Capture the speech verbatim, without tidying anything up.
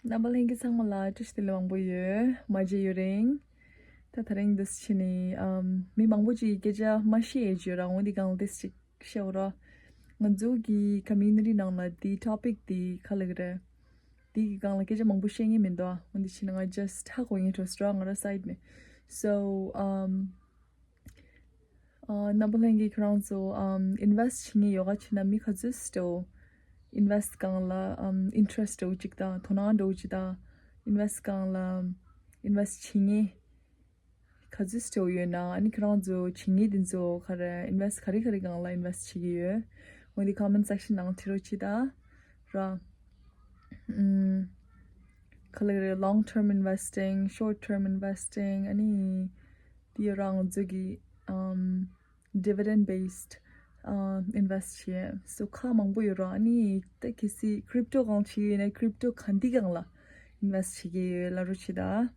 རྣམ་པ་ལྷན་རྒྱས་ཚང་མ་ལ་བཀྲ་ཤིས་བདེ་ལེགས་མང་པོ་ཡོད། མ་མཇལ་ཡུན་རིང་། ད་ད་རིང་འདི་ཕྱི་ནས་ཨམ་མི་མང་པོ་ཅིག་སྐད་ཆ་མ་བཤད་ཡས་བརྗོད་ར། འོན་ཏེ་གང་ལ་དེ་ཅིག་བཤད་འོ་ར། ང་ཚོ་གི་community་ནང་ལ་དེ་topic་དེ་ག་ལབ་ཀྱི་རེད། དེ་གི་སྒང་ལ་སྐད་ཆ་མང་པོ་བཤད་མཁན་མི་འདུག་འོན་ཏེ་ཕྱི་ནས་ང་just་ཧ་གོ་མཁན་འདྲ་བོ་ཞིག་ར། ང་ར་side་ནས། So um རྣམ་པ་ལྷན་རྒྱས་ཁྱེད་རང་ཚོ་ཨམ་invest་བྱེད་མཁན་ཡོད་ག་བྱས་ན། མི་ག་ཚོད་འདྲ་བོ་invest་སྒང་ལ་ཨམ་interest་འདྲ་བོ་ཅིག་དང་དོ་སྣང་འདྲ་བོ་ཅིག་དང་invest་སྒང་ལ་invest་བྱེད་མཁན་ག་ཚོད་འདྲ་བོ་ཡོད་ན། ཨ་ནི་ཁྱེད་རང་ཚོ་བྱེད་མཁན་དེ་ཚོ་ག་རེ་invest་ག་རེ་ག་རེ་སྒང་ལ་invest་བྱེད་ཀྱི་ཡོད། འོན་ཏེ་comment section་ནང་བྲིས་རོགས་བྱེད་ད་ར། ཨམ་ག་ལབ་ཀྱི་རེད། long term investing, short term investing ཨ་ནི་དེ་ཡོད་ར། ང་ཚོ་གི་ཨམ་dividend based ཨ་invest་བྱེད་སོ་ཁག་མང་པོ་ཡོད་ར། ཨ་ནི་ད་གལ་སྲིད་crypto་སྒང་བྱེད་ཡོད་ན་crypto་ག་འདི་སྒང་ལ་invest་བྱེད་ཀྱི་ཡོད་ལབ་རོགས་བྱེད་ད།